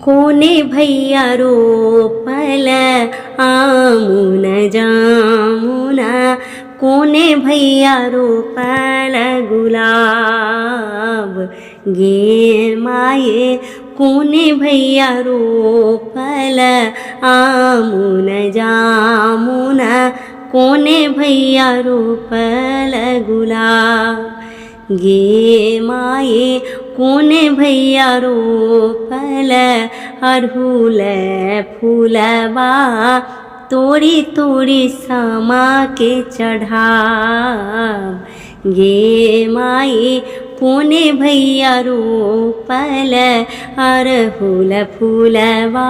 कोने भैया रोपल आमुन जामुना, कोने भैया रोपल गुलाब गे माये, कोने भैया रोपल आमुन जामुना, कोने भैया रोपल गुलाब गे माये, कोने भैया रोपल अड़हुल फूलबा, तोरी तोरी सामा के चढ़ाब गे माये, कोने भैया रोपल अड़हुल फूलबा,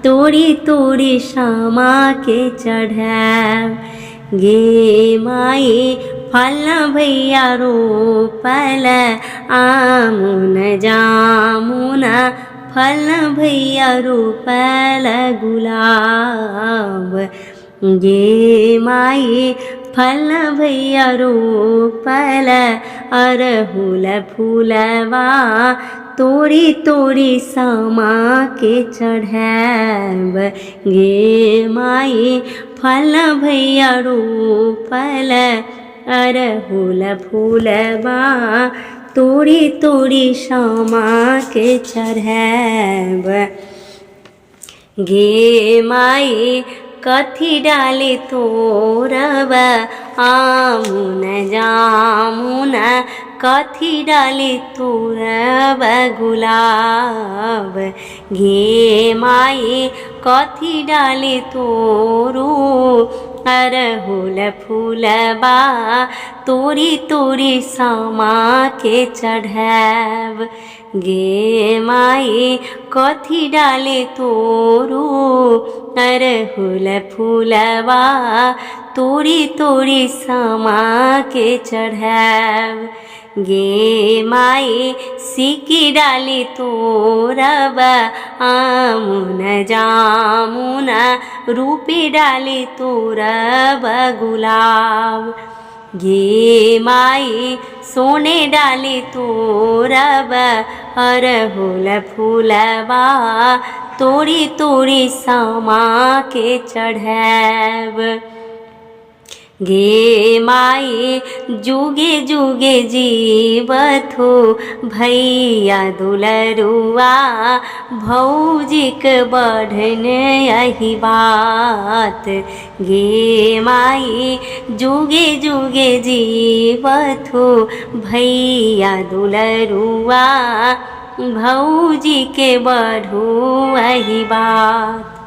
तोरी तोरी सामा के चढ़ाब गे माये, फल्लाँ भैया रोपल आमुन जामुना, फल्लाँ भैया रोपल गुलाब गे माये, फल्लाँ भैया रोपल अड़हुल फूलबा, तोरी तोरी सामा के चढ़ायब गे माये, फल्लाँ भैया रोपल अड़हुल फूलबा, तोरी तोरी सामा के चढ़ायब गे माई, कथी डाली तोरब आमुन जामुन, कथी डाली तोरब गुलाब गे माई, कथी डाली तोरू अड़हुल फूलबा, तोरी तोरी सामा के चढ़ायब गे माई, कथी डाली तोरू अड़हुल फूलबा, तोरी तोरी सामा के चढ़ायब गे माई, सिकी डाली तोरब आमुन जामुन, रूपे डाली तोरब गुलाब गे माई, सोने डाली तोरब अड़हुल फूलबा, तोरी तोरी सामा के चढ़ायब गे माई, जुगे जुगे जीवथु भैया दुलरुआ, भौजीक बढ़न अहि बात गे माई, जुगे जुगे जीवथु भैया दुलरुआ, भौजीके बढ़ू अहि बात।